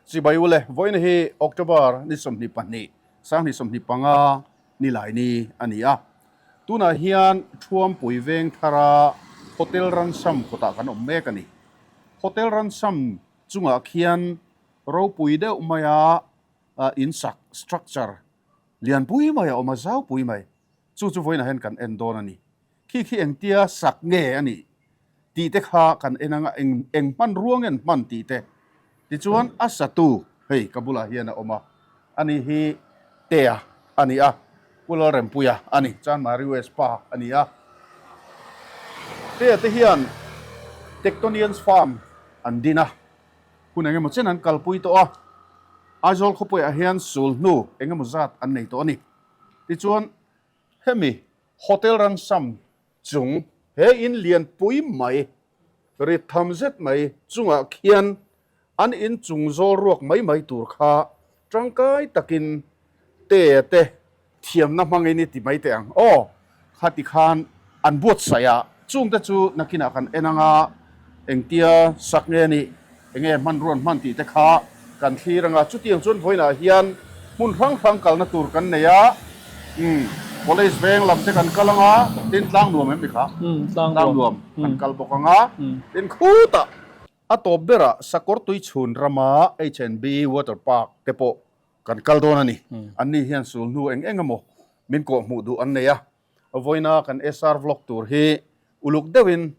Chibai ule, vawiin hi October ni 22, 2025 ni lai ni a ni a. Tunah hian Thuampui veng thara Hotel Ransam kawtah kan awm mek a ni. Hotel Ransam chungah khian ropui deuh maia insak, structure, lianpui mai a awm a, zaupui mai. Chu chu vawiinah hian kan en dawn a ni. Khi khi engtia sak nge a nih tih te kha kan en anga eng eng hmanrua nge an hman tih te. Tichuan a satu hei ka bulah hian a awm a, ani hi Tea a ni a, Pu Lalrempuia a ni, Chanmari West pa a ni a. Tea te hian Tectonians Farm an din a, hun engemaw chen an kalpui tawh a, Aizawl khawpuiah hian sul hnu engemaw zat an nei tawh a ni. Tichuan hemi Hotel Ransam chung he in lian pui mai, rit tham zet mai chungah khian an in chung zawl ruak mai mai tur kha tangkai takin te te thiamna hmangin i ti mai teh ang aw, khati khan an buatsaih a, chungte chu nakinah kan en anga engtia sak nge nih Enge hmanruan hman tih te kha kan thlir anga chutiang chuan vawiinah hian hmun hrang hrang kalna tur kan nei a, umm college veng lam te kan kal anga tin tlang nuam em ni kha? Tlang nuam kan kal bawk anga tin khutah a tawp berah Sakawr Tuichhun rama HNB Water Park te pawh kan kal dawn a ni. Anni hian sulhnu eng eng emaw min kawhhmuh duh an nei a, vawiina kan SR vlog tur hi uluk deuhin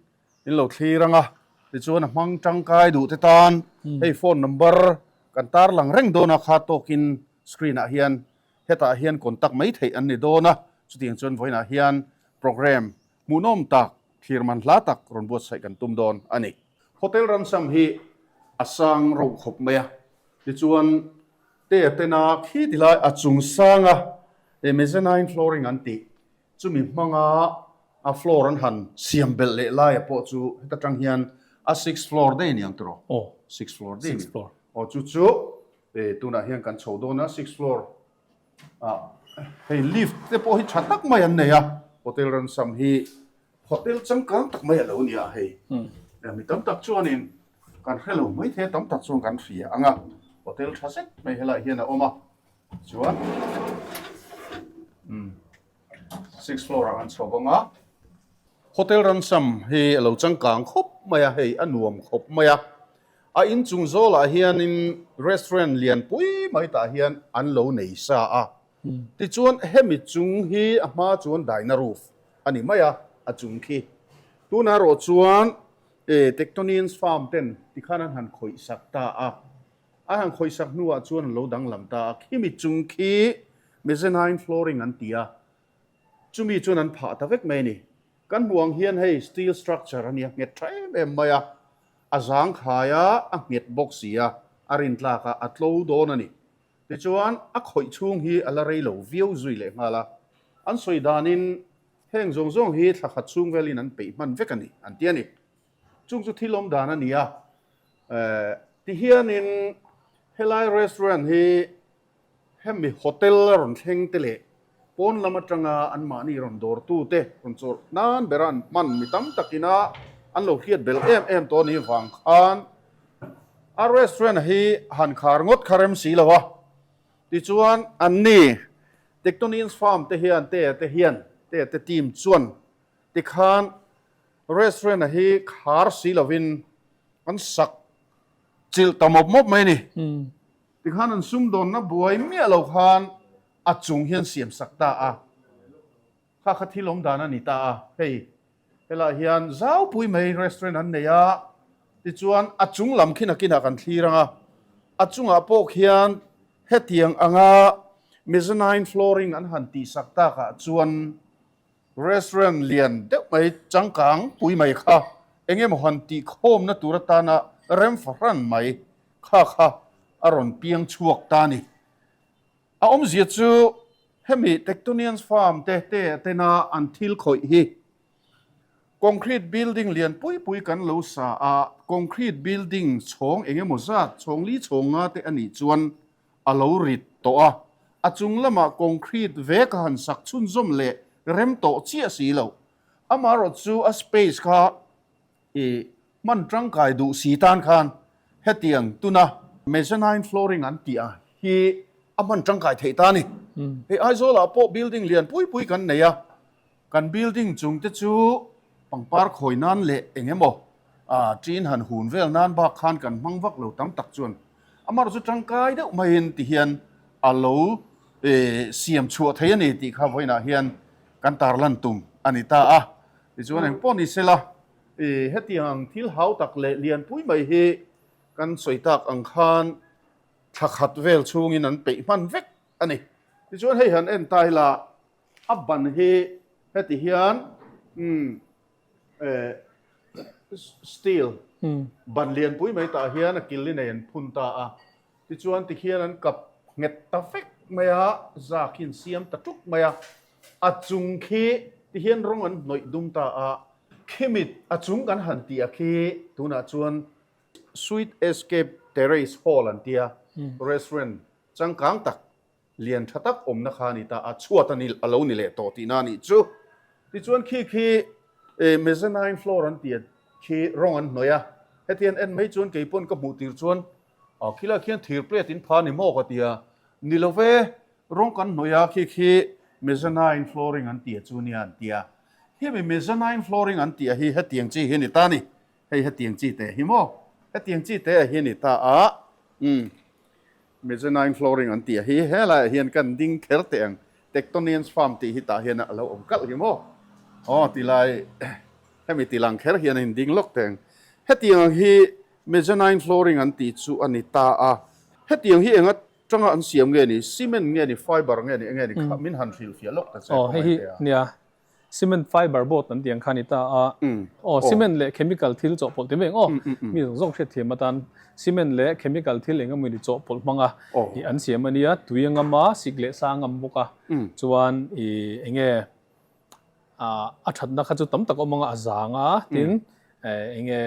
In lo thlir ang a, tichuan a hmang tangkai duh te tan hei phone number kan tar lang reng dawn a, kha tawkin screen ah hian hetah hian contact mai theih an ni dawn a, chutiang chuan vawiinah hian program hmuhnawm tak, thlir man hla tak rawn buatsaih kan tum dawn a ni. Hotel Ransam hi a sang ro khawp mai a, tichuan te a ten a, khi ti lai a chung sang a, mezzanine flooring an tih Chumi hmanga a floor an han siam belh leh laia pawh chu heta tang hian a six floor daih a ni ang tiraw? Aw, six floor daih a ni. Six floor. Aw, chu chu tunah hian kan chho dawn a, six floor ah hei lift te pawh hi tha tak mai an nei a, hotel Ransam hi hotel changkang tak mai a lo ni a hei. Mi tam tak chuanin kan hre lo mai thei a, tam tak chuan kan hria ang a, hotel tha zet mai helaiah hian a awm a, chuan umm. Six floor ah kan chho vang a, Hotel Ransam hi a lo changkang khawp mai a, hei a nuam khawp mai a, a inchung zawlah hianin restaurant lian pui mai tah hian an lo nei sa a, tichuan hemi chung hi a hma chuan daina roof a ni mai a, a chung khi tunah erawh chuan Tectonians Farm ten tikhan an han khawih sak ta a. A han khawisak hnuah chuan a lo danglam ta a, khimi chung khi mezzanine flooring an ti a, chumi chuan an phah ta vek mai a ni. Kan hmuh ang hian hei steel structure a nia, nghet tha em em mai a, a zangkhai a, a nghet bawk si a, a rintlak a, a tlo dawn a ni. Tichuan a khawih chhung hi a la rei lo viau zui leh nghal a, an sawi danin heng zawng zawng hi thla khat chhung velin an peih hman vek a ni, an ti a ni. Chung chu thil awm dan a ni a, tihianin helai restaurant hi hemi hotel a rawn thleng te leh pawn lam atanga anmahni rawn dawrtu te rawn chawrh nan bera an hman mi tam takina an lo hriat belh em em tawh a nih vang khan a restaurant hi han khar ngawt kha rem si lo a, tichuan anni Tectonians Farm te hian te te hian te te team chuan tikhan Restaurant a hi khar si lovin an sak chilh ta mawp mawp mai a ni. Tikhan an sumdawnna buai miah lo khan a chung hian siam sak ta a, kha kha thil awm dan a ni ta a. Hei helaiah hian zaupui mai restaurant an nei a, tichuan a chung lam khi nakinah kan thlir ang a, a chungah pawh khian hetiang anga mezzanine flooring an han tihsak takah chuan Restaurant lian deuh mai changkang pui mai kha eng emaw han tih khawmna tur atana rem fahran mai kha kha a rawn piang chhuak ta a ni. A awmzia chu hemi Tectonians Farm te te tena an thil khawih hi concrete building lian pui pui kan lo sa a, concrete building chhawng eng emaw zat chhawng li chhawng nga te a nih chuan a lo rit tawh a, a chung lamah concrete ve ka han sak chhunzawm leh rem tawh chiah si lo. Amaherawh chu a space kha i hman tangkai duh si tan khan hetiang tuna Mezzanine flooring an tih a hi a hman tangkai theih ta a ni. Hei Aizawl ah pawh building lian pui pui kan nei a, kan building chung te chu pangpar khawi nan leh eng emaw ṭin han hun vel nan bak khan kan hmang vak lo tam tak chuan amaherawh chu tangkai deuh maiin ti hian a lo siam chhuah thei a ni tih kha vawiinah hian kan tarlan tum a ni ta a. Tichuan eng pawh ni sela hetiang ang thil hau tak leh lian pui mai hi kan sawi tak ang khan thla khat vel chhungin an peih hman vek a ni. Tichuan hei han en ta ila a ban hi heti hian umm steel ban lianpui mai tah hian a kil li nei an phun ta a. Tichuan tikhian an kap nghet ta vek mai a, za khi an siam ta tuk mai a. A chung khi tihian rawng an hnawih dum ta a. Khimit a chung kan han tih a khi tunah chuan Sweet Escape Terrace Hall an tia, restaurant changkang tak, lian tha tak awmna kha a ni ta a, chhuat a ni a lo ni leh tawh tihna a nih chu. Tichuan khi khi mezzanine floor an tih a khi rawng an hnawih a, hetiang en mai chuan kei pawn ka hmuh tir chuan ah khilai khian thir plate in pha ni maw ka ti a, ni lo ve, rawng kan hnawih a khi khi mezzanine flooring an tih a chu nia an ti a, hemi mezzanine flooring an tih a hi hetiang chi hi a ni ta a ni. Hei hetiang chi teh hi maw? Hetiang chi teh hi a ni ta a, umm mezzanine flooring an tih a hi helaiah hian kan ding kher teh ang, Tectonians Farm tih hi tah hian a lo awm kalh hi maw? Aw tilai hemi tilang kher hian a inding lawk teh ang. Hetiang ang hi mezzanine flooring an tih chu a ni ta a, hetiang hi enga tanga an siam nge ni, cement nge ni, fiber nge ni, enge ni kha min han hrilhfiah lawk ta che Aw hei hi nia Cement fiber board an tih ang kha a ni ta a. Aw, cement leh chemical thil chawhpawlh ti mai ang aw. Mi zawng zawng hriat thiam atan cement leh chemical thil eng emaw ni chawhpawlh hmang a ih an siam a nia. Tui a ngam a, sik leh sa a ngam bawk a. Chuan ih eng nge a thatna kha chu tam tak awm ang a, a zang a tin eng nge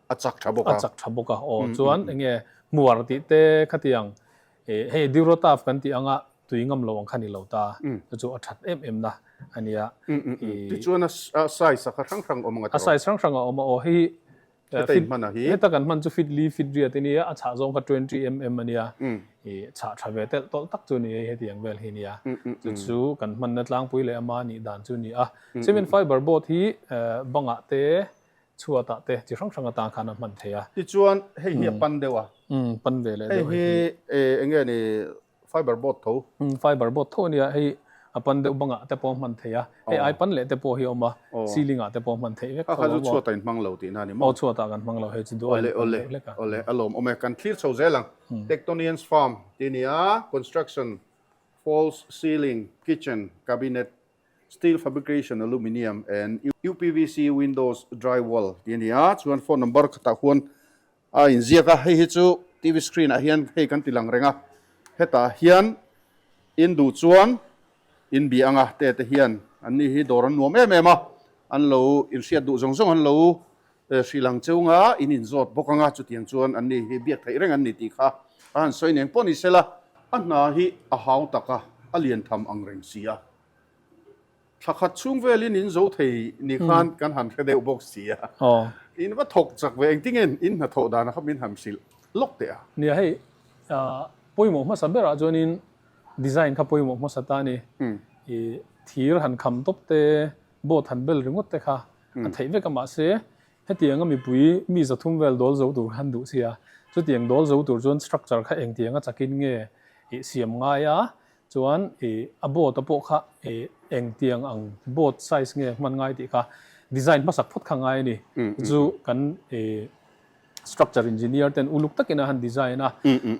a chak tha bawk a. A chak tha bawk a. Aw, chuan eng nge hmuar tih te khatiang ih hei Durotaf kan tih anga tui ngam lo ang kha ni lo ta, chu chu a that em em na a nia. Tichuan a size a kha hrang hrang awm ang a tawh. A size hrang hrang a awm a aw hei heta in hman a hi. Heta kan hman chu fit li fit riat a nia, a chhah zawng kha 20 mm a nia, i chhah tha ve telh tawlh tak chu a ni hei hetiang vel hi a nia. Chu chu kan hmanna tlangpui leh ama nih dan chu a ni a. Cement fiber board hi bangah te chhuatah te chi hrang hrang atan khan a hman thei a. Tichuan hei hi a pan deuh a. Pan ve leh deuh hei hi. Hei hi eng nge ni Fiber board tho. Umm fiber board tho ania hei a pan deuh bangah te pawh a hman theih a, hei ai pan leh te pawh hi a awm a, ceiling ah te pawh a hman theih vek tho a maw. A kha chu chhuatah in hmang lo tihna a ni maw? Aw chhuatah kan hmang lo hei chu duh aiin pan deuh hlek a. Awle awle a lawm awm e, kan thlir chho zel ang. Tectonians Farm tih a ni a, construction, false ceiling, kitchen, cabinet, steel fabrication, aluminium and UPVC windows, dry wall tih a ni a, chuan phone number khatah khuan A inziak a, hei hi chu TV screen ah hian hei kan ti lang reng a, hetah hian in duh chuan in bia ang a, te te hian an ni hi dawr an nuam em em a, an lo inhriat duh zawng zawng an lo hrilh ang cheu nga, in inzawt bawk ang a, chutiang chuan an ni hi biak theih reng an ni tih kha a han sawi neng pawh ni sela, a hna hi a hau tak a, a lian tham ang reng si a. Thla khat chhung velin in zo thei ni khan kan han hre deuh bawk si a. In va thawk chak ve engtinge in hnathawh dan kha min han hrilh lawk teh a. Nia hei pawimawh hmasa berah chuanin design kha pawimawh hmasa ta a ni. I thir han kham tawp te, board han bel ringawt te kha a theih vek a mahse hetianga mipui mi zathum vel dawl zo tur kha an duh sia. Chutiang dawl zo tur chuan structure kha engtianga chakin nge i siam ngai a Chuan i a board a pawh kha i engtiang ang board size nge hman ngai tih kha design hmasak phawt kha ngai a ni. Chu kan i structure engineer ten uluk takin a han design a.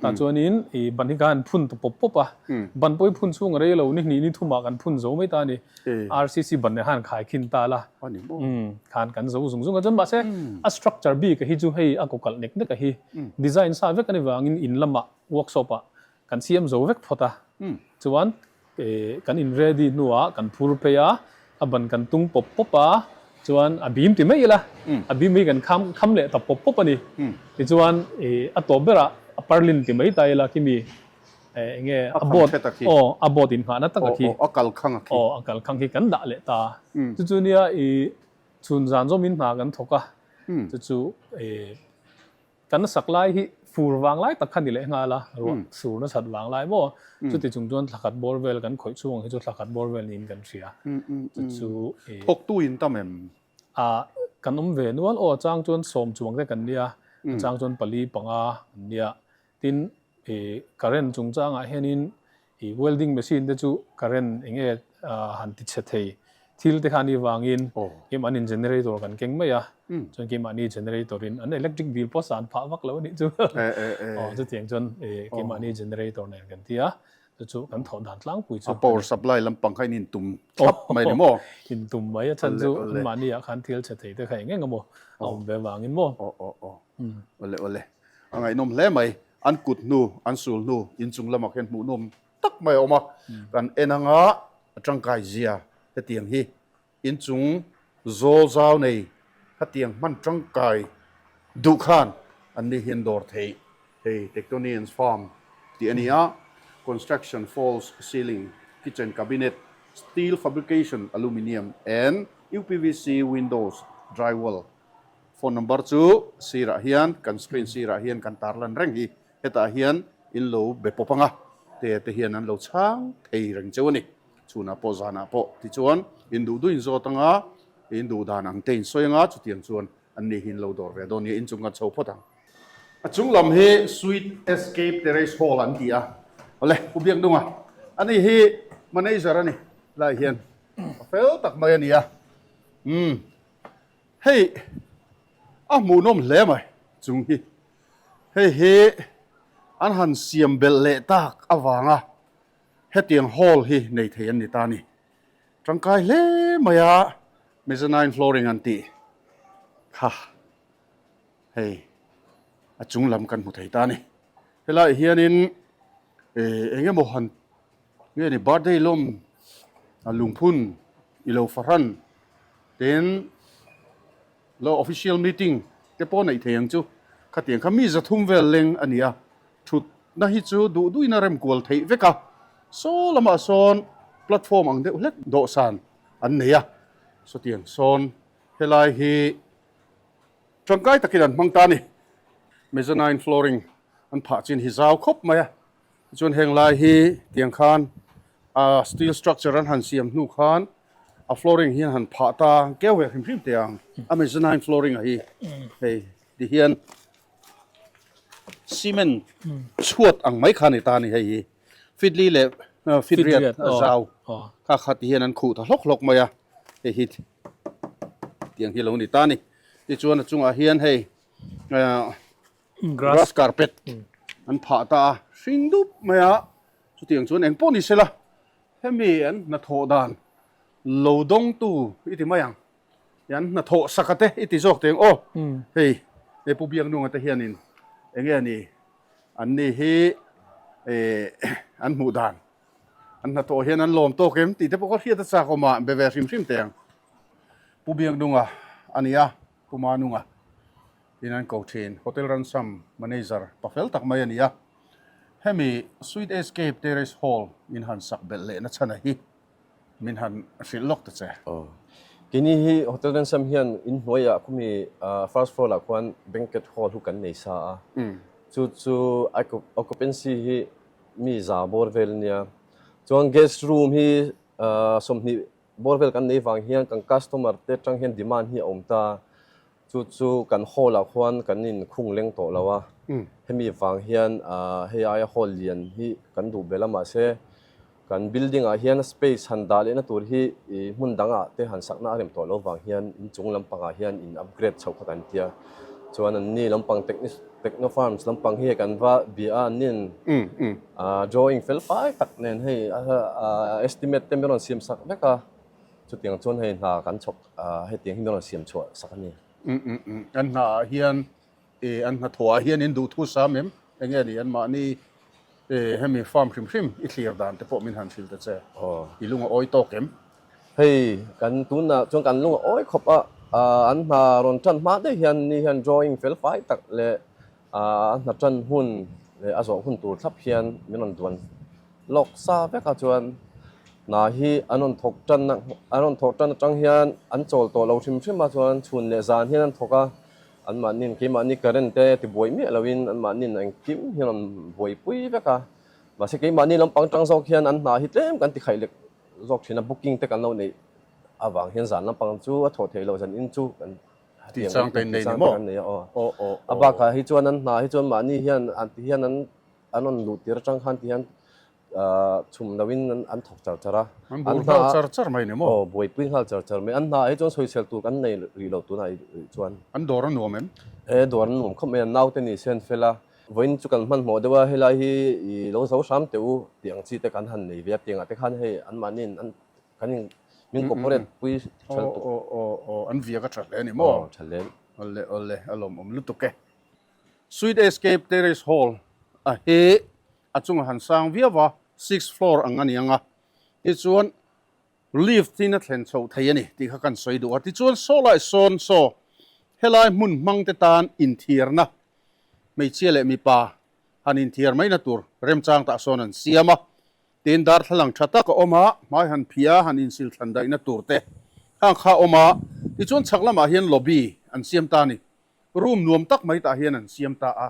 Tah chuanin i ban hi kha han phun ta pawp pawp a. Ban pawh hi phun chhung a rei lo, ni hnih ni thumah kan phun zo mai ta a ni. RCC ban leh khan khai khin ta la. Khan kan zo zung zung a. Chuan mahse a structure bik a hi chu hei a kaw kalh nek nek a hi. Design sa vek a ni vangin in lamah workshop ah Kan siam zo vek phawt a, chuan kan in ready hnuah kan phur phei a, a ban kan tung pawp pawp a, chuan a bim ti mai ila, a bim hi kan kham kham leh ta pawp pawp a ni. Tichuan a tawp berah a parlin ti mai ta ila khi mi eng nge a board aw a board inngahna tak a khi a kal khang a khi aw a kal khang khi kan dah leh ta. Chu chu nia i chhun zan zawmin hna kan thawk a, chu chu Kan sak lai hi Fur vanglai tak kha ni leh nghal a, ruah sur nasat vanglai maw? Chuti chung chuan thlakhat bawr vel kan khawih chhung ang hi chu thlakhat bawr vel niin kan hria. Chu chu i. Thawktu in tam em? A, kan awm ve nual aw, a chang chuan sawm chuang te kan nia, a chang chuan pali panga kan nia. Tin, i current chungchangah hianin I welding machine te chu current eng nge han ti chhe thei thil te kha a nih vangin keimahniin generator kan keng mai a, chuan keimahni generator in an electric bill pawh san phah vak lo a nih chu. Aw chutiang chuan keimahni generator nen kan ti a, chu chu kan thawh dan tlangpui chu. A power supply lampang kha in intum thlap mai ni maw? Intum mai a chhan chu anmahni ah khan thil chhe thei te kha eng eng emaw a awm ve vangin maw? Aw aw aw awle awle a ngaihnawm hle mai. An kut hnu, an sul hnu inchung lamah khian hmuhnawm tak mai a awm a, kan en anga a tangkai zia hetiang hi inchung zawl zau nei hetiang hman tangkai duh khan an ni hian dawr theih hei Tectonians Farm tih a ni a, Construction False Ceiling, Kitchen Cabinet, Steel Fabrication, Aluminium and UPVC Windows, Drywall. Phone number chu sirah hian kan screen sirah hian kan tarlan reng hi. Hetah hian in lo be pawp anga te te hian an lo chhang thei reng cheu a ni. Chhunah pawh zanah pawh tichuan in duh duh in zawt anga in duh dan ang te in sawi anga chutiang chuan an ni hi in lo dawr ve dawn nia inchung kan chho phawt ang. A chung lam hi Sweet Escape Terrace Hall an ti a, awle Pu Biaknunga ani hi manager a ni lai hian a fel tak mai a ni a umm. Hei a hmuhnawm hle mai chung hi hei hi an han siam belh leh tak avanga hetiang hall hi nei thei an ni ta a ni. Tangkai hle mai a mezzanine flooring an tih kha hei a chung lam kan hmu thei ta a ni. Helaiah hianin eh eng emaw han nge ni birthday lawm a lungphun i lo fahran Tin, lo official meeting te pawh neih thei ang chu. Khatiang kha mi zathum vel leng a ni a, thutna hi chu duh duhin a rem kual theih vek a. Saw lamah sawn platform ang deuh hlek dawhsan an nei a, sawtiang sawn helai hi tangkai takin an hmang ta a ni. Mezzanine flooring an phah chin hi zau khawp mai a, Chuan heng lai hi tiang khan a steel structure an han siam hnu khan a flooring hi an han phah ta keu ve hrim hrim teh ang a mezzanine flooring a hi hei ti hian cement chhuat ang mai kha a ni ta a ni hei hi fitli leh fitriat a zau kha kha ti hian an khuh ta hlawk hlawk mai a hei hi tiang hi a lo ni ta a ni tichuan a chungah hian hei ah Grass carpet an phah ta a, hring dup mai a, chutiang chuan eng pawh ni sela hemi an hnathawh dan lo dawngtu i ti mai ang, an hnathawh saka te i ti zawk teng aw, hei hei Pu Biaknunga te hianin eng nge ni an ni hi eh an hmuh dan an hnathawh hian an lawm tawk em tih te pawh ka hriat a chak awm a, be ve hrim hrim teh ang. Pu Biaknunga a ni a. Pu Manunga in an ko thin Hotel Ransom Manager pa fel tak mai a ni a, hemi Sweet Escape Terrace Hall in han sak belh lehna chhana hi min han hrilh lawk ta che. Aw. Keini hi Hotel Ransom hian in hnuaiah khumi first floor ah khuan banquet hall hu kan nei sa a, chu chu occupancy hi mi za bawr vel a nia, chuan guest room hi 20 Bawr vel kan nei vang hian kan customer te atang hian demand hi a awm ta, chu chu kan hall ah khuan kan in khung leng tawh lo a, hemi vang hian hei aia hall lian hi kan duh belh a mahse kan building ah hian space han dah lehna tur hi hmun dang ah te han sakna a rem tawh lo vang hian inchung lampang ah hian in upgrade chhoh kha kan tia, chuan an ni lampang techno farms lampang hi kan va bia a an nin Drawing fel fai tak nen hei estimate te min rawn siam sak vek a, chutiang chuan hei hna kan chhawk hetiang hi min rawn siam chhuah sak a ni. An hna ah hian an hnathawh ah hian in duh thu sam em? Enge ni anmahni hemi farm hrim hrim i thlir dan te pawh min han hrilh ta che. I lung a awi tawk em? Hei kan tunah chuan kan lung a awi khawp a, an hna rawn tan hma daih hian ni hian drawing fel fai tak leh A hna tan hun leh a zawh hun tur thlap hian min rawn duan lawk sa vek a chuan hna hi an rawn thawk tan a, an rawn thawk tan atang hian an chawl tawh lo hrim hrim a chuan chhun leh zan hian an thawk a. Anmahniin keimahni current te ti buai miah loin anmahniin engkim hi rawn buaipui vek a. Mahse keimahni lampang tang zawk hian an hna hi tlem kan ti khaih lek zawk thin a, booking te kan lo neih avang hian zan lampang chu a thawh theih loh zan in chu kan Tih chang te in nei ni maw? Kan nei a aw. A bakah hi chuan an hna hi chuan mahni hian an ti hian an an rawn luh tir atang khan ti hian chhum loin an thawk char char a. An bur nghal char char mai ni maw? Aw buaipui nghal char char mai. An hna hi chuan sawisel tur kan nei rih lo tunah chuan. An dawr a nuam em? E dawr a nuam khawp mai. An naute ni se an fel a. Vawiin chu kan hmanhmawh deuh a, helai hi i lo zo hram teh u tih ang chi te kan han nei ve a. Tiangah te khan hei anmahniin an Kan in min cooperate pui tha lutuk. Aw aw aw an viak a tha hle a ni maw? Aw tha hle. Awle awle a lawmawm lutuk e. Sweet Escape Terrace Hall a hi a chungah han sang viau a, sixth floor ang a ni ang a, tichuan lift in a thlen chhoh thei a ni tih kha kan sawi duh a, tichuan saw lai sawn saw helai hmun hmang te tan inthiarna hmeichhia leh mipa han inthiar maina tur remchang tah sawn an siam a. Tin, darthlalang tha tak a awm a, hmai han phih a, han insil thlan daihna tur te khang kha a awm a. Tichuan chhak lamah hian lobby an siam ta a ni. Room nuam tak mai tah hian an siam ta a.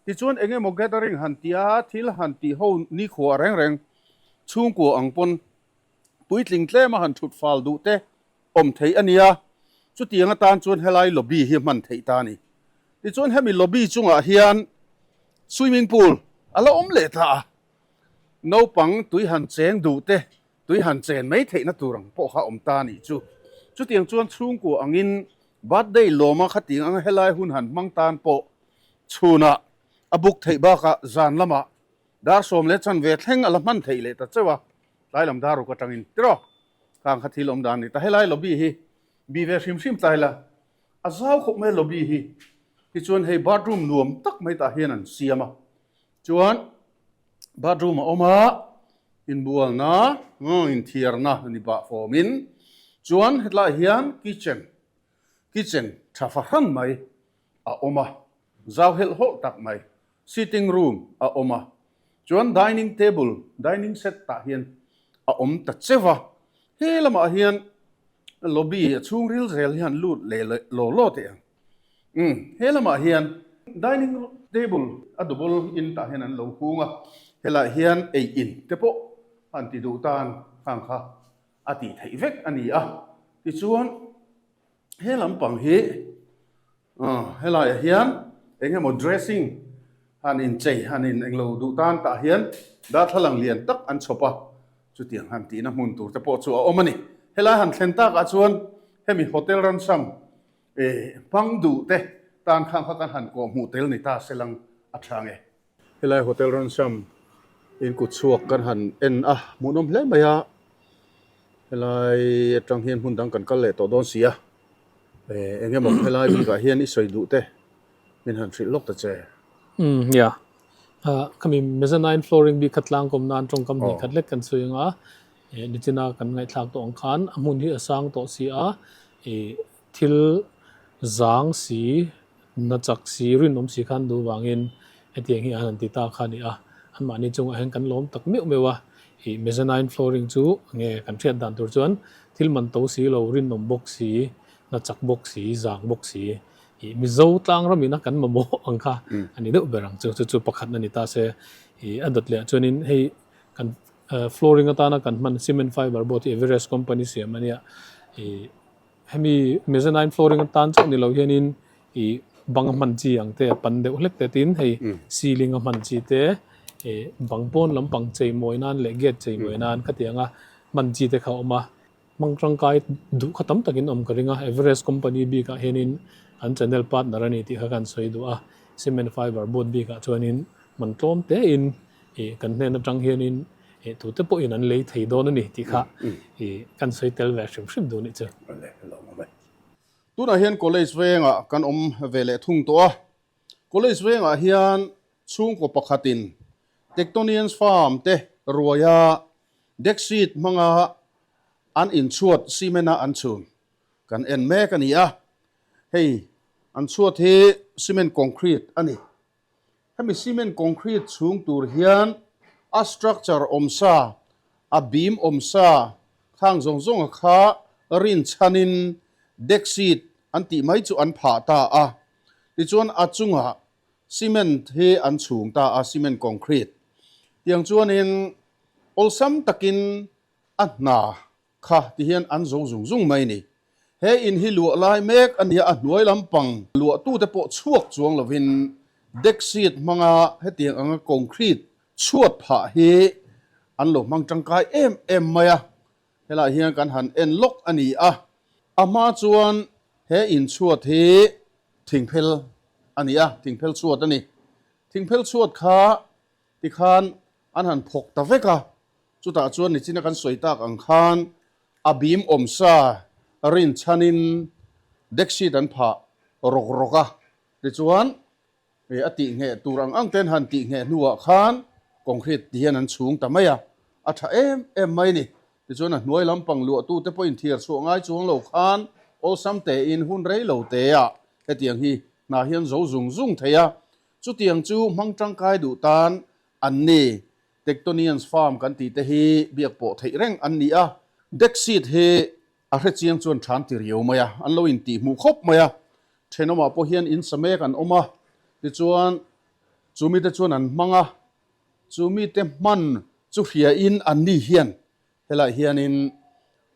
Tichuan eng emaw gathering han tih a, thil han tih ho nikhua reng reng chhungkua ang pawn puitling tlema han thut fal duh te awm theih a nia. Chutiang atan chuan helai lobby hi hman theih ta a ni. Tichuan hemi lobby chungah hian swimming pool a la awm leh ta a. Naupang tui han cheng duh te, tui han chen mai theihna tur ang pawh kha awm ta a nih chu. Chutiang chuan chhungkua angin birthday lawma khatiang anga helai hun han hmang tan pawh chhunah a book theih bakah zan lamah dar 10:15 thleng a la hman theih leh ta cheuh a, tlai lam dar ruk atangin tiraw khang kha thil awm dan a ni ta. Helai lobby hi bi ve hrim hrim tlai la a zau khawp mai lobby hi tichuan hei bathroom nuam tak mai tah hian an siam a. Chuan bathroom a awm a, inbualna, inthiarna ni pah fawmin chuan hetlaiah hian kitchen, kitchen tha fahran mai a awm a, zau helh hawlh tak mai, sitting room a awm a, chuan dining table, dining set tah hian a awm ta cheu a, he lamah hian lobby a chhungril zel hian lut leh law law teh ang. Umm, he lamah hian dining table a double in tah hian an lo hung a, helaiah hian ei in te pawh han ti duh tan khang kha a tih theih vek a ni a. Tichuan he lampang hi helaiah hian eng emaw dressing han inchei han in englo duh tan tah hian darthlalang lian tak an chhawp a, chutiang han tihna hmun tur te pawh chu a awm a ni. Helai han thlen takah chuan hemi hotel ransam E, hmang duh te tan khang kha kan han kawh hmuh tel ni ta se lang a tha nge. Helai Hotel Ransam in kut chhuak kan han en a, hmuhnawm hle mai a, helai atang hian hmun dang kan kal leh tawh dawn si a, e, eng emaw helai bikah hian i sawi duh te min han hrilh lawk ta che. Umm, yeah. Khami mezzanine flooring bik kha tlangkawm nan tawngkam hnih khat lek kan sawi ang a, e, nichina kan ngaihthlak tawh ang khan a hmun hi a sang tawh si a, e, Thil zang si, na chak si, rinawm si khan duh vangin hetiang hi an han ti ta kha a ni a. Anmahni chungah hian kan lawm tak meuh meuh a, ih mezzanine flooring chu nge kan hriat dan tur chuan thil man to si lo, rinawm bawk si, na chak bawk si, zang bawk si, ih Mizo tlang ramin a kan mamawh ang kha a ni deuh ber ang chu. Chu chu pakhat a ni ta se, ih a dawt leh ah chuanin hei kan flooring atana kan hman cement fiber board hi Everest company siam a nia, ih. Hemi mezzanine flooring atan chauh ni lo hianin ih bang a hman chi ang te a pan deuh hlek te tin hei ceiling a hman chi te ih bang pawn lampang chei mawi nan leh gate chei mawi nan khatiang a hman chi te kha a awm a. Hmang tangkai duh kha tam takin awm ka ring a, Everest company bikah hianin an channel partner a ni tih kha kan sawi duh a, cement fiber board bikah chuanin man tlawm tein ih kan hnen atang hianin Ih tute pawhin an lei thei dawn a ni tih kha ih kan sawi tel ve hrim hrim duh nih chu. Tunah hian college vengah kan awm ve leh thung tawh a, college vengah hian chhungkaw pakhatin Tectonians Farm te ruaia deck sheet hmanga an inchhuat cement a an chhun kan en mek a ni a, hei an chhuat hi cement concrete a ni. Hemi cement concrete chhung tur hian a structure awm sa, a beam awm sa khang zawng zawng a kha rin chhanin deck sheet an tih mai chu an phah ta a. Tichuan a chungah cement hi an chhung ta a, cement concrete. Tiang chuanin awlsam takin a hna kha ti hian an zo zung zung mai ni. He in hi luah lai mek a nia, a hnuai lampang luahtute pawh chhuak chuang lovin deck sheet hmanga hetiang anga concrete chhuat phah hi an lo hmang tangkai em em mai a. Helaiah hian kan han en lawk a ni a, a hma chuan he in chhuat hi thingphel a ni a, thingphel chhuat a ni. Thingphel chhuat kha tikhan an han phawk ta vek a, chutah chuan nichina kan sawi tak ang khan a bim awm sa rinchhanin deck sheet an phah rawk rawk a, tichuan a tih ngheh tur ang ang ten han tih ngheh hnuah khan concrete ti hian an chhung ta mai a, a tha em em mai ni. Tichuan a hnuai lampang luahtute pawhin thiar chhuah ngai chuang lo khan awlsam tein hun rei lo teah hetiang hi hna hian zo zung zung thei a, chutiang chu hmang tangkai duh tan an ni. Tectonians Farm kan tih te hi biak pawh theih reng an ni a, deck sheet hi a hre chiang chuan than ti riau mai a, an lo intih hmuh khawp mai a, thenawmah pawh hian in sa mek an awm a, tichuan chu mite chuan an hmang a, chu mite hman chu hriain an ni hian helaiah hianin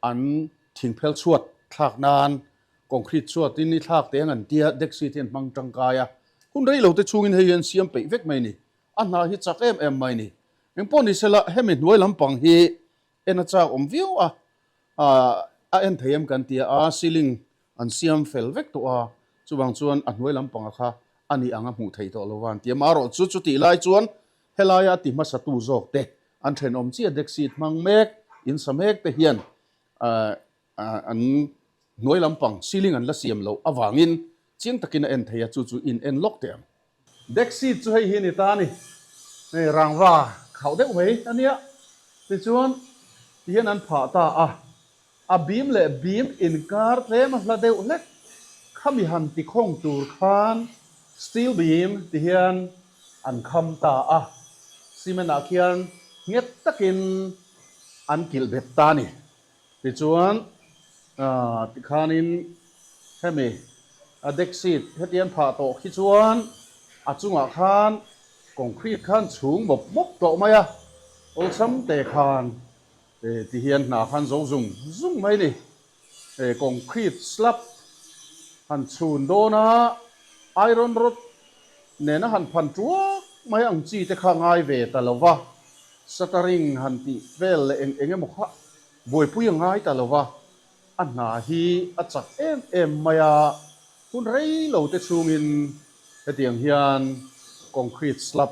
an thingphel chhuat thlak nan concrete chhuatin i thlak teh ang an tia, deck sheet hi an hmang tangkai a, hun rei lo te chhungin hei hi an siam peih vek mai a ni. A hna hi chak em em mai ni. Engpawh ni sela hemi hnuai lampang hi en a chak awm viau a, a en thei em kan tia a, ceiling an siam fel vek tawh a, chuvang chuan a hnuai lampanga kha a nih ang a hmuh theih tawh lo va an ti a. Marawh chu chutih lai chuan helaia ti hmasatu zawk te an thenawm chiah deck seat hmang mek, in sa mek te hian an hnuai lampang ceiling an la siam loh avangin chiang takin a en thei a, chu chu in en lawk teh ang. Deck seat chu hei hi a ni ta a ni, hei rangva khauh deuh mai a nia, tichuan tihian an phah ta a, a bim leh bim inkar tlem a hla deuh hlek, khami han tikhawng tur khan steel beam tihian an kham ta a, cement ah khian nghet takin an kilh bet ta a ni. Tichuan, tikhanin hemi a deck sheet hetiang phah tawh khi chuan a chungah khan concrete khan chhung mawp mawp tawh mai a, awlsam te khan tihian hna khan zo zung zung mai ni. Concrete slab han chhun dawn a, iron rod nena han phan tuak mai ang chi te kha ngai ve ta lo va, shuttering han tih vel leh eng eng emaw kha buaipui a ngai ta lo va, a hna hi a chak em em mai a, hun rei lo te chhungin hetiang hian concrete slab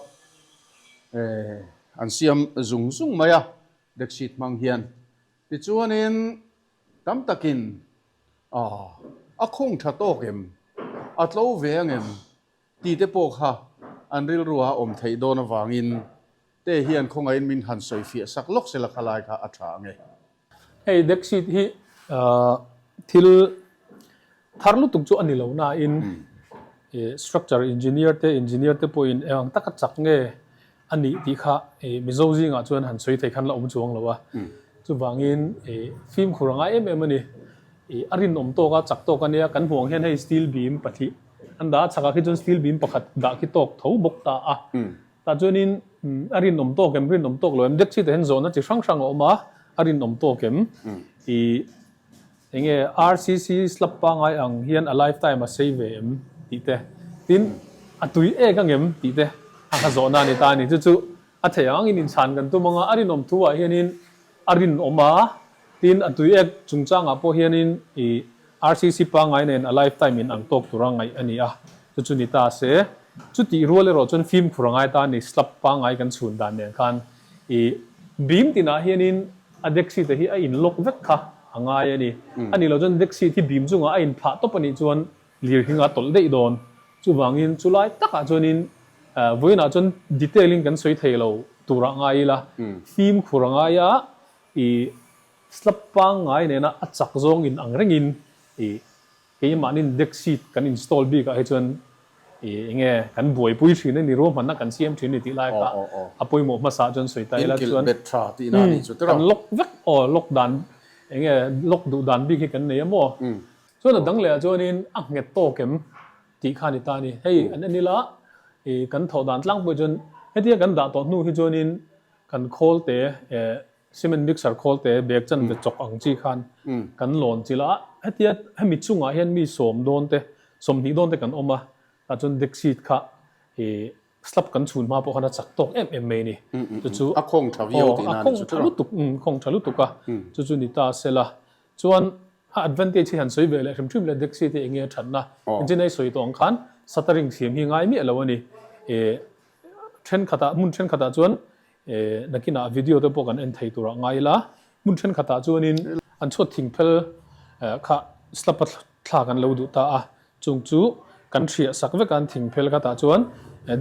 an siam zung zung mai a, deck sheet hmang hian. Tichuanin tam takin a khung tha tawk em, a tlo ve ang em Ti te pawh kha an rilru a awm theih dawn avangin te hian khawngaihin min han sawi fiah sak lawk sela kha lai kha a tha ang e. Hei deck sheet hi thil thar lutuk chu a ni lo nain structure engineer te engineer te pawhin eng ang taka chak nge a nih tih kha Mizo zingah chuan han sawi thei khan la awm chuang lo a. Chuvangin fimkhur a ngai em em a ni. A rinawm tawk a, chak tawk a nia. Kan hmuh ang hian hei steel beam pahnih an dah a, chhakah khi chuan steel beam pakhat dah khi tawk tho bawk ta a. Tah chuanin a rinawm tawk em, rinawm tawk lo em, deck sheet ah hian zawhna chi hrang hrang a awm a, a rinawm tawk em. Eng nge RCC slab pangai ang hian a lifetime a sei ve em tih te, tin a tui ek ang em tih te a kha zawhna a ni ta a ni. Chu chu a theih ang angin inchhan kan tum ang a, a rinawm thu ah hianin a rinawm a, tin a tui ek chungchangah pawh hianin ih RCC pangai nen a lifetime in ang tawk tura ngaih a ni a, chu chu ni ta se. Chutih rual erawh chuan fimkhur a ngai ta a ni, slab pangai kan chhun dan nen khan ih beam tinah hianin A deck seat hi a in lock vek kha a ngai a ni. A nih loh chuan deck seat hi bim chungah a in phah tawp a nih chuan lir hi nga tawlh daih dawn. Chuvangin chulai takah chuanin vawiinah chuan detail in kan sawi thei lo turah ngai ila, fimkhur a ngai a, ih slab pangngai nena a chak zawng in ang rengin ih Keimahnin deck sheet kan install bikah hi chuan eng nge kan buaipui thin a ni, ruahmanna kan siam thin a ni tih lai kha a pawimawh hmasa chuan sawi ta ila chuan kan lock vek aw lock dan eng nge lock duh dan bik hi kan nei a maw? Chuan a dang leh ah chuanin a nghet tawk em? Tih kha a ni ta a ni. Hei an en ila i kan thawh dan tlangpui chuan hetia kan dah tawh hnu hi chuanin kan khawl te eh cement mixer khawl te bag chanve chawk ang chi khan kan lawn chilh a, hetia hemi chungah hian mi sawm dawn te 20 dawn te kan awm a, tah chuan deck sheet kha i slab kan chhun hma pawh khan a chak tawk em em mai a ni. Chu chu A khawng tha viau tihna a ni chu a khawng tha lutuk, khawng tha lutuk a, chu chu ni ta sela. Chuan a advantage hi han sawi ve leh hrim hrim leh deck sheet hi enge a thatna engtin a i sawi tawh ang khan shuttering siam hi ngai miah lo a ni. Thenkhatah hmun thenkhatah chuan nakinah video te pawh kan en thei turah ngai ila hmun thenkhatah chuanin an chhuat thing phel kha slab a thla kan lo duh ta a Chung chu kan hriah sak vek a, an thing phel khatah chuan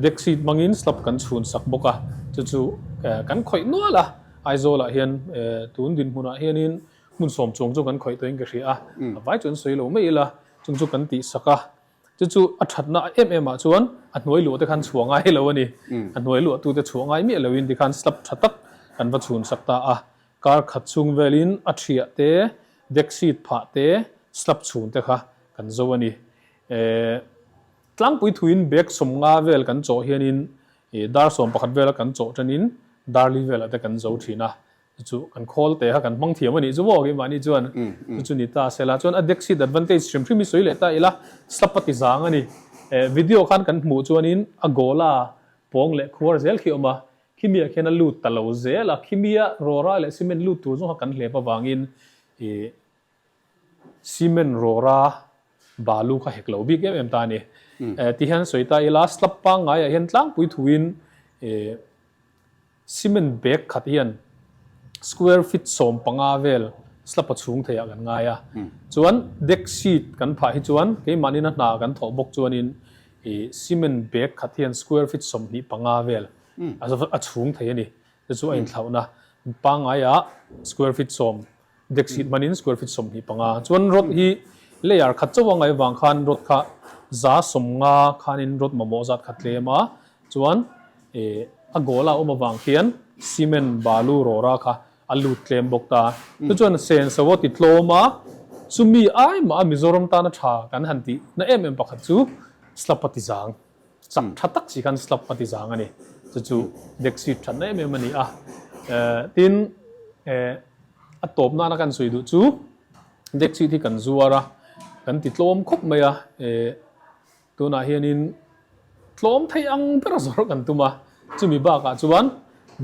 deck sheet hmangin slab kan chhun sak bawk a, chu chu kan khawih nual a, Aizawlah hian tun dinhmunah hianin hmun sawm chuang chu kan khawih tawhin ka hria a, a vai chu an sawi lo mai ila, chung chu kan tih sak a, chu chu a thatna em em ah chuan a hnuai luah te khan chhuah ngai lo a ni, a hnuai luah tute chhuah ngai miah loin tikhan slab tha tak kan va chhun sak ta a, Kar khat chhung velin a thiah te, deck sheet phah te, slab chhung te kha kan zo a ni. Tlangpui thuin bag 50 vel kan chawh hianin dar 11 vela kan chawh tanin dar li velah te kan zo thin a. Chu chu kan khawl te kha kan hmang thiam a nih chu maw keimahni chuan chu chu ni ta sela. Chuan a deck sheet advantage hrim hrim hi sawi leh ta ila slab a ti zang a ni. Video khan kan hmuh chuanin a gola pawng leh khuar zel khi a awm a, Khimiah khian a lut ta lo zel a, khimia rawra leh cement lut tur zawng kha kan hlep avangin ih cement rawra balu kha hek lo bik em em ta a ni. Ti hian sawi ta ila slab pangngaiah hian tlangpui thuin ih cement bag khat hian square feet 15 vel slab a chhung theiah kan ngai a. Chuan deck sheet kan phah hi chuan keimahnin a hna kan thawh bawk chuanin ih cement bag khat hian square feet 25 vel a chhung thei a ni. Chu chu a inthlauhna pangaiah square feet 10 deck sheet hmanin square feet 25. Chuan rod hi layer khat chauh a ngaih vang khan rod kha 150 khanin rod mamawh zat kha tlem a, chuan a goal a awm avang khian cement balu rawra kha a lut tlem bawk ta. Chu chuan senso a ti tlawm a, chumi ai mah a Mizoram tana tha kan han tih na em em pakhat chu slab a ti zang. Chak tha tak si khan slab a ti zang a ni. Chu chu deck sheet thatna em em a ni a. Tin, a tawp nana kan sawi duh chu deck sheet hi kan zuar a, kan ti tlawm khawp mai a. Tunah hianin tlawm thei ang ber a zawrh kan tum a. Chumi bakah chuan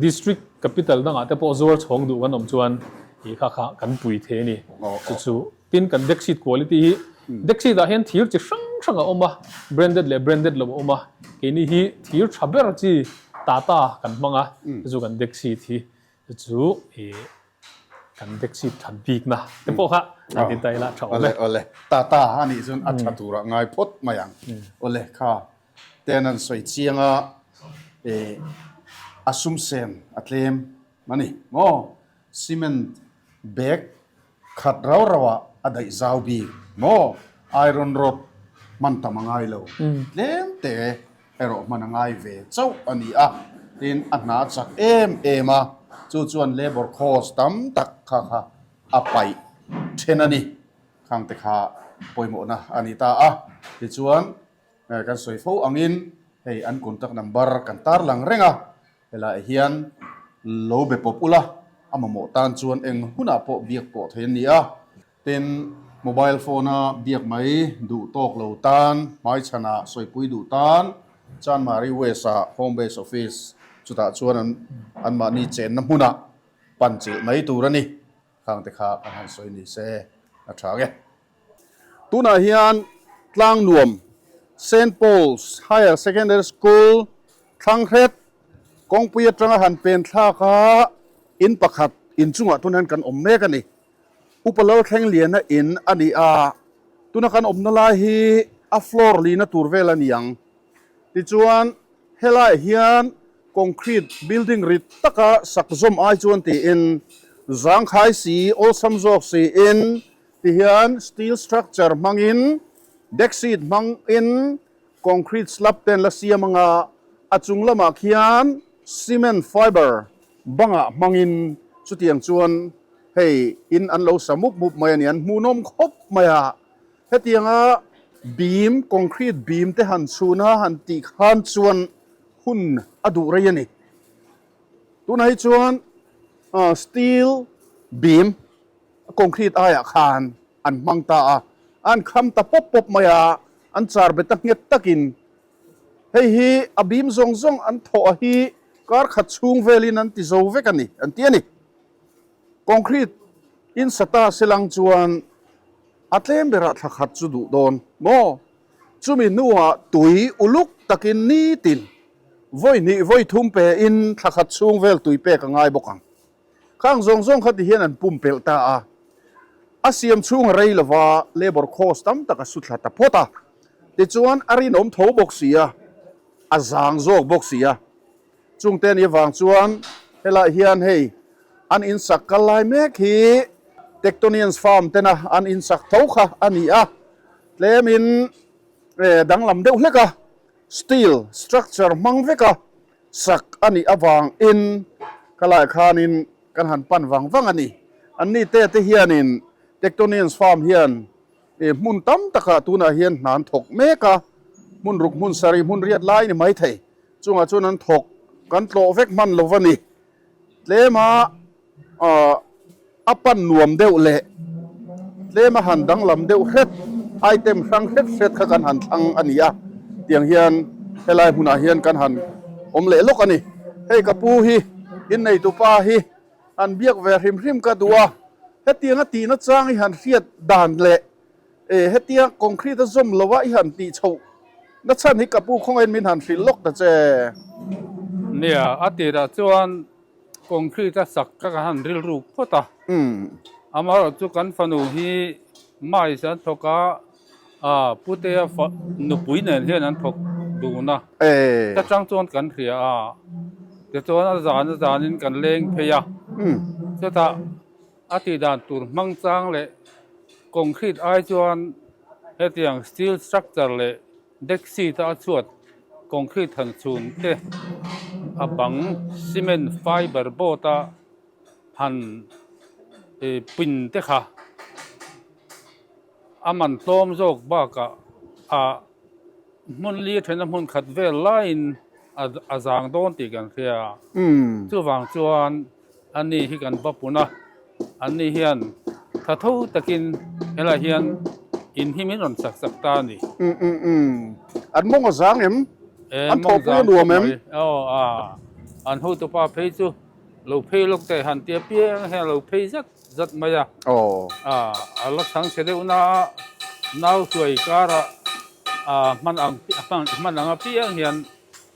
district capital dangah te pawh zuar chhawng duh kan awm chuan ih kha kha kan pui thei a ni. Chu chu Tin, kan deck sheet quality hi deck sheet ah hian thir chi hrang hrang a awm a, branded leh branded lo a awm a, keini hi thir tha ber chi Tata kan hmang a, chu chu kan deck sheet hi, chu chu ih kan deck sheet that bikna te pawh kha an ti ta ila tha awm e. Awle awle, Tata a nih chuan a tha turah ngai phawt mai ang. Awle kha ten an sawi chiang a, ih a sum sen a tlem a ni maw? Cement bag Khat rau rau ah a daih zau bik maw? Iron rod hman tam a ngai lo. Tlem te erawh hman a ngai ve chauh a ni a, tin a hna chak em em a, chu chuan labour cost tam tak kha kha a paih then a ni. Khang te kha pawimawhna a ni ta a, tichuan kan sawi fo angin hei an contact number kan tarlang reng a, Helaiah hian lo be pawp ula, a mamawh tan chuan eng hunah pawh biak pawh thei an ni a. Tin, mobile phone-a biak mai duh tawk lo tan, hmaichhanah sawipui duh tan, Chanmari West-a Home Base Office chutah chuan an anmahni chenna hmunah pan chilh mai tur a ni. Khangte kha kan han sawi ni se a tha ang e. Tunah hian Tlangnuam Saint Paul's Higher Secondary School Thlanghret kawngpui atanga han pen thlak a in pakhat inchungah tun hian kan awm mek a ni. Upa Lalthlengliana in a ni a, tuna kan awmna lai hi a floor lina tur vel a ni ang. Tichuan helaiah hian concrete building rit taka sak zawm ai chuan tiin zangkhai si, awlsam zawk siin tihian steel structure hmangin deck sheet hmangin concrete slab te an la siam anga a chung lamah khian cement fiber bangah hmangin chutiang chuan hei in an lo sa mup mup mai a ni, an hmuhnawm khawp mai a. Hetianga Beam, concrete beam te han chhun a han tih khan chuan hun a duh rei a ni. Tunah hi chuan steel beam concrete aiah khan an hmang ta a, an kham ta pawp pawp mai a, an char bet a nghet takin hei hi a beam zawng zawng an thawh a hi kar khat chhung velin an ti zo vek a ni an ti a ni. Concrete in sa ta se lang chuan a tlem berah thla khat chu duh dawn maw? Chumi hnuah tui uluk takin nitin vawi hnih vawi thum pein thla khat chhung vel tui pek a ngai bawk ang. Khang zawng zawng kha ti hian an pumpelh ta a, a siam chhung a rei lova labour cost tam tak a su thla ta phawt a, tichuan a rinawm tho bawk si a, a zang zawk bawk si a. Chungte a nih avang chuan helaiah hian hei an insak kal lai mek hi Tectonians Farm tena an insak tho kha a ni a, tlemin danglam deuh hlek a, steel structure hmang vek a sak a nih avangin khalaiah khanin kan han pan vang vang a ni. Anni te te hianin Tectonians Farm hian hmun tam takah tunah hian hna an thawk mek a, hmun ruk hmun sarih hmun riat lai ni maithei. Chungah chuan an thawk kan tlawh vek hman lo va ni. Tlema a pan nuam deuh leh tlema han danglam deuh hret item hrang hret hret kha kan han thlang a ni a, tiang hian helai hmunah hian kan han awm leh lawk a ni. Hei ka pu hi inneitupa hi han biak ve hrim hrim ka duh a, hetiang a tihna chang hi han hriat dan leh E, hetia concrete a zawm lo a i han tih chhoh na chhan hi ka pu khawngaiin min han hrilh lawk ta che. Nia, a tirah chuan concrete a sak kha ka han rilruk phawt a. Amaherawh chu kan fanu hi mice an thawk a, a putea fa nupui nen hian an thawk dun a. Ta chang chuan kan hria a, tichuan a zan a zanin kan leng phei a. Chutah A tih dan tur hmang chang leh concrete ai chuan hetiang steel structure leh deck sheet a chhuat concrete han chhun te a bang cement fiber board a han pin te kha a man tlawm zawk bakah ah hmun li thena hmun khat vel laiin a zang dawn tih kan hria chuvang chuan. Ani hi kan va pun a, anni hian tha tho takin helaiah hian in hi min rawn sak sak ta a ni. Umm umm umm. An mawng a zang em? An thawhpui a nuam em? Aw a, an hotupa phei chu lo phei lawk teh han ti apiang hian a lo phei zat zat mai a. Aw. A, a la chhang chhe deuh na a, nau hruai karah a hman ang hman ang apiang hian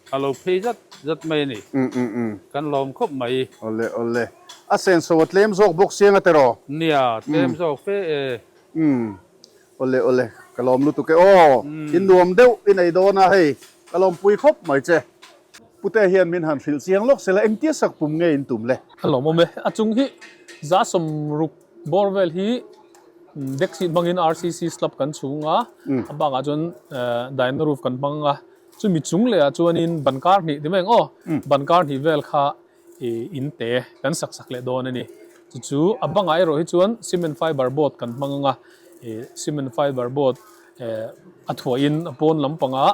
A lo phei zat zat mai a ni. Umm umm umm. Kan lawm khawp mai. Awle awle. A senso a tlem zawk bawk siang a tiraw? Nia, tlem zawk fe e. Umm. Awle awle. Ka lawm lutuk e aw. In nuam deuh i nei dawn a hei. Ka lawmpui khawp mai che. Pute hian min han hrilh chiang lawk sela engtia sak pum nge in tum le? A lawmawm e. A chung hi 60 bawr vel hi deck sheet hmangin RCC slab kan chhung a, a bakah chuan dyna roof kan hmang a. Chumi chung leh ah chuanin ban kar hnih ti mai ang aw, ban kar hnih vel kha ih in te kan sak sak leh dawn a ni. Chu chu a bangah erawh hi chuan cement fiber board kan hmang ang a, ih cement fiber board eh a thuahin a pawn lampangah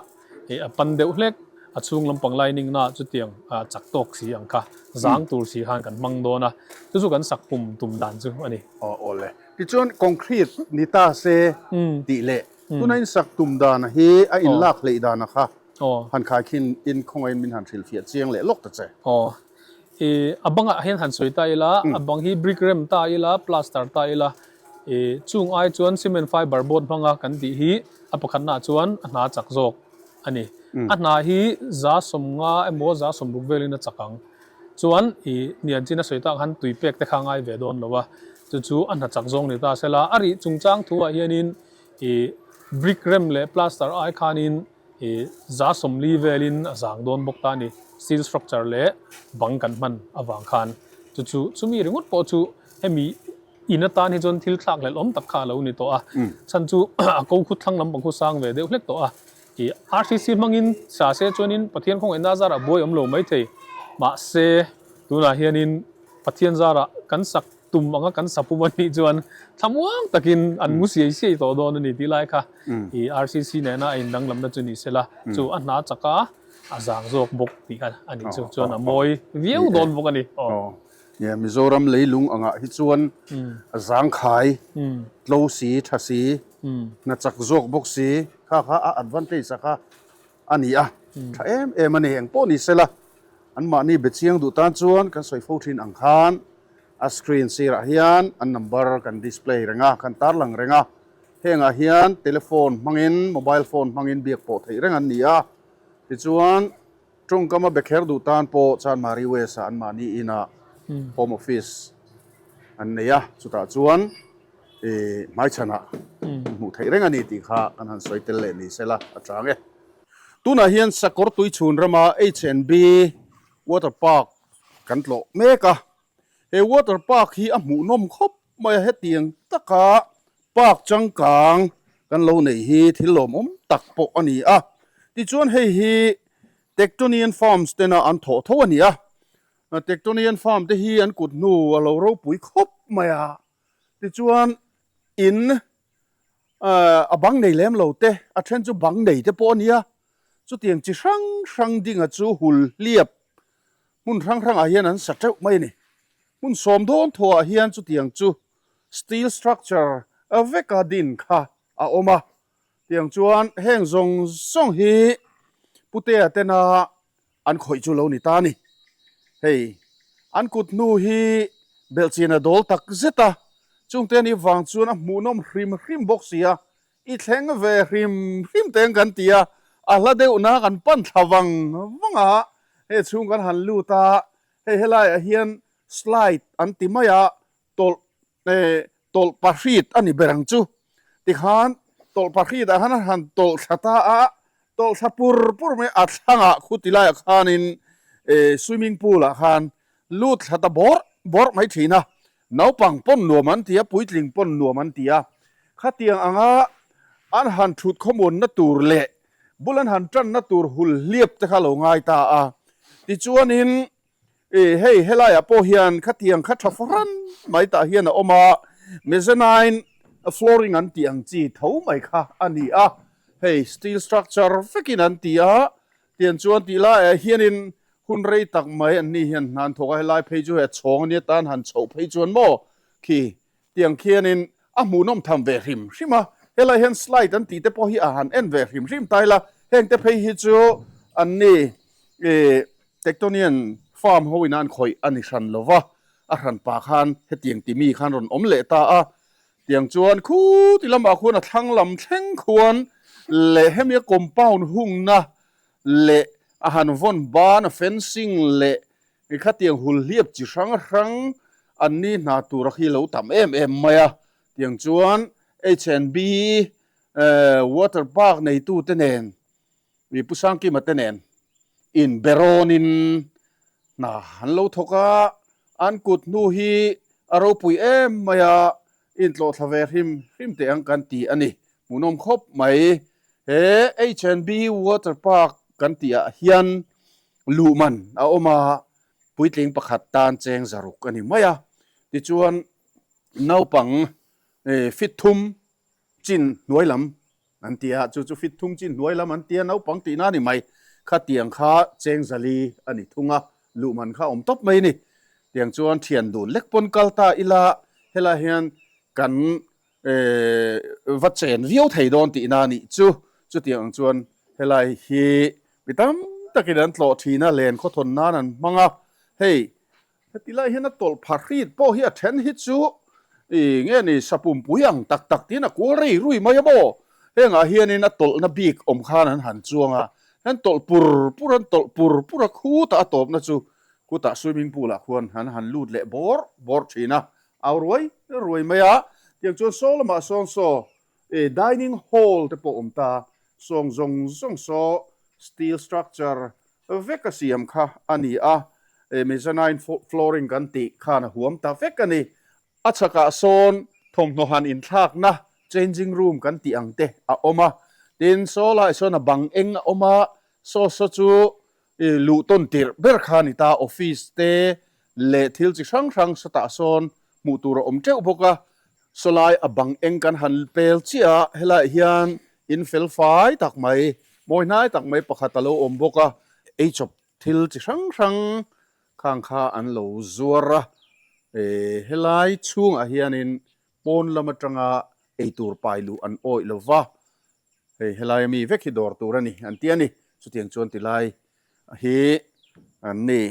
ih a pan deuh hlek, a chhung lampang lining na chutiang ah chak tawk si ang kha zang tur si khan kan hmang dawn a, chu chu kan sak pum tum dan chu a ni. Aw aw le. Tichuan concrete ni ta se tih leh Tuna in sak tum dana hi a in lak hleih dana kha han khai khin in khawngaiin min han hrilhfiah chiang leh lawk ta che. Aw. I a bangah hian han sawi ta ila, a bang hi brick rem ta ila, plaster ta ila, i chung ai chuan cement fiber board hmanga kan tih hi a pakhatnaah chuan a hna chak zawk a ni. A hna hi 150 emaw 60 velin a chak ang. Chuan i nian chin a sawi tak han tui pek te kha ngai ve dawn lo a, chu chu a hna chak zawng ni ta sela. A rih chungchang thuah hianin I brick rem leh plaster ai khanin i 140 velin a zang dawn bawk ta a ni. Steel structure leh bang kan hman avang khan chu chu chumi ringawt pawh chu hemi in atan hi chuan thil thlak hlelh awm tak kha a lo ni tawh a. Chhan chu a ko khut thlang lampang khu sang ve deuh hlek tawh a. I RCC hmangin sa se chuanin Pathian khawngaihna zarah buai awm lo maithei. Mahse tunah hianin Pathian zarah kan sak. tum anga kan sapum a nih chuan thlamuang takin an mu siai siai tawh dawn a ni tih lai kha i RCC nena a indanglamna chu ni sela chu a hna chak a, a zang zawk bawk tih kha a nih chu chuan a mawi viau dawn bawk a ni. Aw. Nia, Mizoram leilung angah hi chuan a zangkhai, tlo si, tha si, hna chak zawk bawk si kha kha a advantage a kha a ni a, tha em em a ni. Eng pawh ni sela, anmahni be chiang duh tan chuan kan sawi fo thin ang khan a screen sirah hian an number kan display reng a, kan tarlang reng a. Hengah hian telephone hmangin, mobile phone hmangin biak pawh theih reng an ni a. Tichuan, tawngkama be kher duh tan pawh Chanmari West-ah anmahni inah home office an nei a, chutah chuan ih hmaichhanah hmuh theih reng a ni tih kha kan han sawi tel leh ni sela a chang e. Tunah hian Sakawr Tuichhun rama H&B Water Park kan tlawh mek a, he water park hi a hmuhnawm khawp mai a, hetiang taka park changkang kan lo neih hi thil lawmawm tak pawh a ni a. Tichuan hei hi Tectonian Farms tena an thawh tho a ni a, Tectonian Farm te hi an kut hnu a lo ropui khawp mai a, tichuan in a bang nei lem lo te, a then chu bang nei te pawh a nia, chutiang chi hrang hrang dinga chu hul hliap hmun hrang hrangah hian an sa teuh mai a ni. Hmun sawm dawn thawhah hian chutiang chu steel structure veka din kha a awm a, tiang chuan heng zawng zawng hi Putea tena An khawih chu lo ni ta a ni. Hei, an kut hnu hi belhchian a dawl tak zet a, chungte anih vang chuan a hmuhnawm hrim hrim bawk si a, i thleng ve hrim hrim teng kan ti a, a hla deuh na kan pan thla vang vang a, hei chhung kan han lut a, hei helaiah hian slide an ti mai a, tawlh eh tawlh pahrit a ni ber ang chu tikhan tawlh pahrit ah khan a han tawlh thla ta a tawlh thla pur pur mai a thlangah khuti laiah khanin eh swimming pool ah khan lut thla ta bawrh bawrh mai thin a naupang pawn nuam an ti a puitling pawn nuam an ti a khatiang anga an han thut khawmuanna tur leh bul an han tanna tur hul hliap te kha lo ngai ta a tichuanin Ih, hei helaiah pawh hian khatiang kha tha fahran mai tah hian a awm a, mezzanine flooring an tih ang chi tho mai kha a ni a, hei steel structure vekin an ti a, tiang chuan tih laiah hianin hun rei tak mai an ni hian hna an thawk a, helai phei chu hei a chhawng ania tan han chhoh phei chuan maw khi tiang khianin a hmuhnawm tham ve hrim hrim a, helai hian slide an tih te pawh hi a han en ve hrim hrim ta ila, heng te phei hi chu an ni ih Tectonian farm ho ina an khawih a ni hran lo va, a hran pa khan hetiang ti mi khan rawn awm leh ta a, tiang chuan khuti lamah khuan a thlang lam thleng khuan leh hemi a compound hungna leh a han vawn ban a fencing leh khatiang hul hliap chi hrang hrang an ni hna tura khi lo tam em em mai a, tiang chuan H&B water park neitute nen Mi Pu Sangkima te nen inberawnin hna an lo thawk a, an kut hnu hi a ropui em mai a, intlawh thla ve hrim hrim teh ang kan ti a ni. Hmuhnawm khawp mai. He H&B Water Park kan tih ah hian luh man a awm a, puitling pakhat tan cheng zaruk a ni mai a. Tichuan naupang fit thum chin hnuai lam An ti a, chu chu fit thung chin hnuai lam an ti a, naupang tihna a ni mai. Khatiang kha cheng zali a ni thung a, luh man kha a awm tawp mai a ni. Tiang chuan thian dun lek pawn kal ta ila, helai hian kan va chen viau thei dawn tihna a nih chu. Chutiang ang chuan helai hi mi tam takin an tlawh thin a, len khawthawn nan an hmang a, hei Heti lai hian a tawlh phahrit pawh hi a then hi chu ih nge ni sapumpui ang tak tak tiin a kual rei rui mai a maw? Hengah hianin a tawlhna bik awm khan an han chuang a, an tawlh pur pur an tawlh pur pur a khutah a tawpna chu khutah swimming pool ah khuan an han lut leh bawrh bawrh thin a, au ruai ruai mai a, tiang chuan saw lamah sawn saw ih dining hall te pawh awm ta, sawng zawng zawng saw steel structure vek a siam kha a ni a, mezzanine flooring kan tih khan a huam ta vek a ni. A chhakah sawn thawmhnaw han inthlakna changing room kan tih ang te a awm a, tin saw laiah sawn a bang eng a awm a, saw saw chu luh tawn tirh ber kha a ni ta, office te leh thil chi hrang hrang sawtah sawn hmuh tur a awm teuh bawk a, sawlai a bang eng kan han pel chiah a, helaiah hian in fel fai tak mai, mawi hnai tak mai pakhat a lo awm bawk a, eichawp thil chi hrang hrang khang kha an lo zuar a, helai chhungah hianin pawn lam atanga eitur pai luh an awih lo va, hei helai ami vek hi dawr tur a ni an ti a ni, chutiang chuan tilai hi an ni.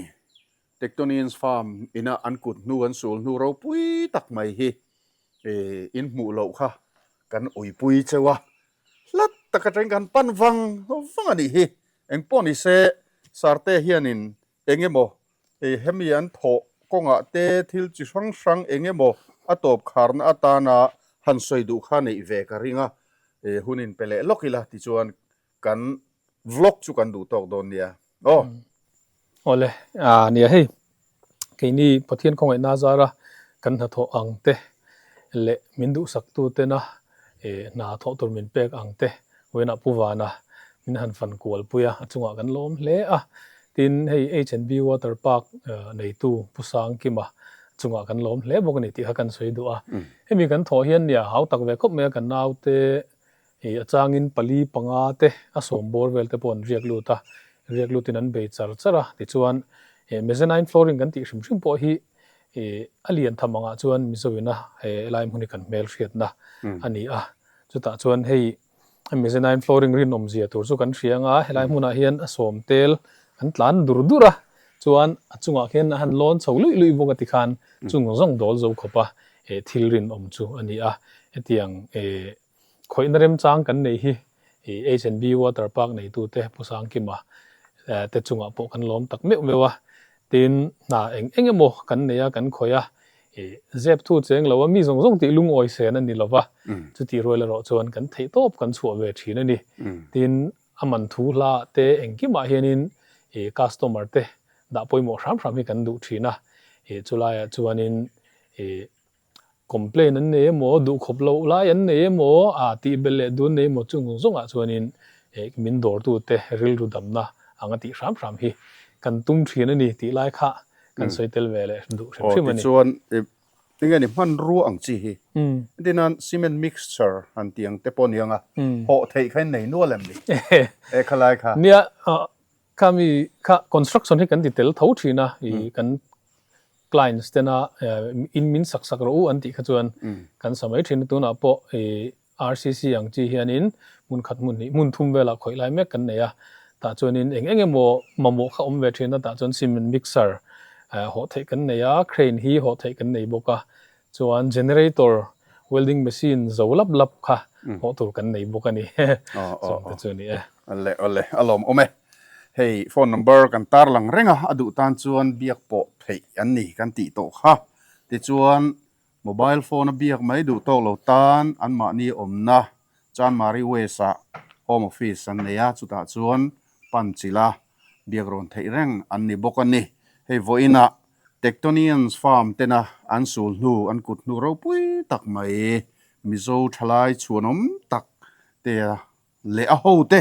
Tectonians Farm ina an kut hnu an sul hnu ropui tak mai hi in hmuh loh kha kan uipui cheu a, hlat tak atangin kan pan vang vang a nih hi. Engpawh ni se Sarte hianin eng emaw hemi an thawh kawngah te thil chi hrang hrang eng emaw a tawp kharna atana han sawi duh kha neih ve ka ring a, hun in pe leh lawk ila tichuan kan vlog chu kan duh tawk dawn nia aw. Awle, aa nia hei, keini Pathian khawngaihna zara kan hnathawh ang te leh min duhsaktu tena hna thawh tur min pek ang te vawiinah Pu Vana min han fan kual pui a, a chungah kan lawm hle a. Tin, hei H&B Water Park neitu Pu Sangkima chungah kan lawm hle bawk a ni tih kha kan sawi duh a. Hemi kan thawh hian nia hau tak ve khawp mai a, kan naute Hei a changin pali panga te a sawm bawr vel te pawh an riak lut a, riak lutin an bei char char a, tichuan he mezzanine flooring kan tih hrim hrim pawh hi a lian tham angah chuan Mizoina he helai hmun hi kan hmel hriatna a ni a, chutah chuan hei mezzanine flooring rinawmzia tur chu kan hria anga helai hmunah hian a sawm tel an tlan dur dur a, chuan a chungah khian a han lawn chho luih luih bawk a tikhan chung zawng dawl zo khawp a thil rinawm chu a ni a, hetiang Khawihna remchang kan nei hi H&B Water Park neitute Pu Sangkima te chungah pawh kan lawm tak meuh meuh a. Tin, hna eng eng emaw kan nei a, kan khawih a, zep thu cheng lo a, mi zawng zawng tih lungawi sen a ni lo va, chutih rual erawh chuan kan theihtawp kan chhuah ve thin a ni. Tin, a man thu hla te engkimah hianin customer te dah pawimawh hram hram hi kan duh thin a, chulaiah chuanin Complain an nei emaw, duhkhawp loh lai an nei emaw, ah tih belh leh dun nei emaw chung zawngah chuanin min dawrtute rilru damna anga tih hram hram hi kan tum thin a ni tih lai kha kan sawi tel ve leh duh hrim hrim a ni. Aw tichuan enge ni hmanrua ang chi hi entirnan cement mixture han tih ang te pawh ni ang a, hawh theih kha in nei nual em ni? E khalai kha. Nia, khami kha construction hi kan ti tel tho thin a, i kan Clients tena in min sak sak rawh u an tih kha chuan kan sa mai thin a, tunah pawh RCC ang chi hianin hmun khat hmun hnih hmun thum velah khawih lai mek kan nei a, tah chuanin eng eng emaw mamawh kha awm ve thin a, tah chuan cement mixer hawh theih kan nei a, crane hi hawh theih kan nei bawk a, chuan generator, welding machine zo lap lap kha hawh tur kan nei bawk a ni, chuan te chu a ni e. Awle awle a lawmawm e. Hei phone number kan tarlang reng a, a duh tan chuan biak pawh theih an ni kan tih tawh kha. Tichuan mobile phone a biak mai duh tawk lo tan anmahni awmna Chanmari West ah home office an nei a, chutah chuan pan chilh a biak rawn theih reng an ni bawk a ni. Hei vawiinah Tectonians Farm tena an sul hnu an kut hnu ropui tak mai Mizo thalai chhuanawm tak te a leh a hote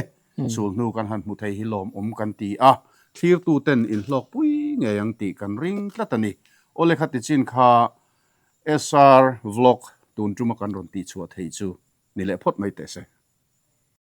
sul hnu kan han hmu thei hi lawmawm kan ti a, thlirtuten inhlawkpui ngei ang tih kan ring tlat a ni. Awle kha tichin kha SR Vlog tun tuma kan rawn tihchhuah theih chu ni leh phawt mai teh se.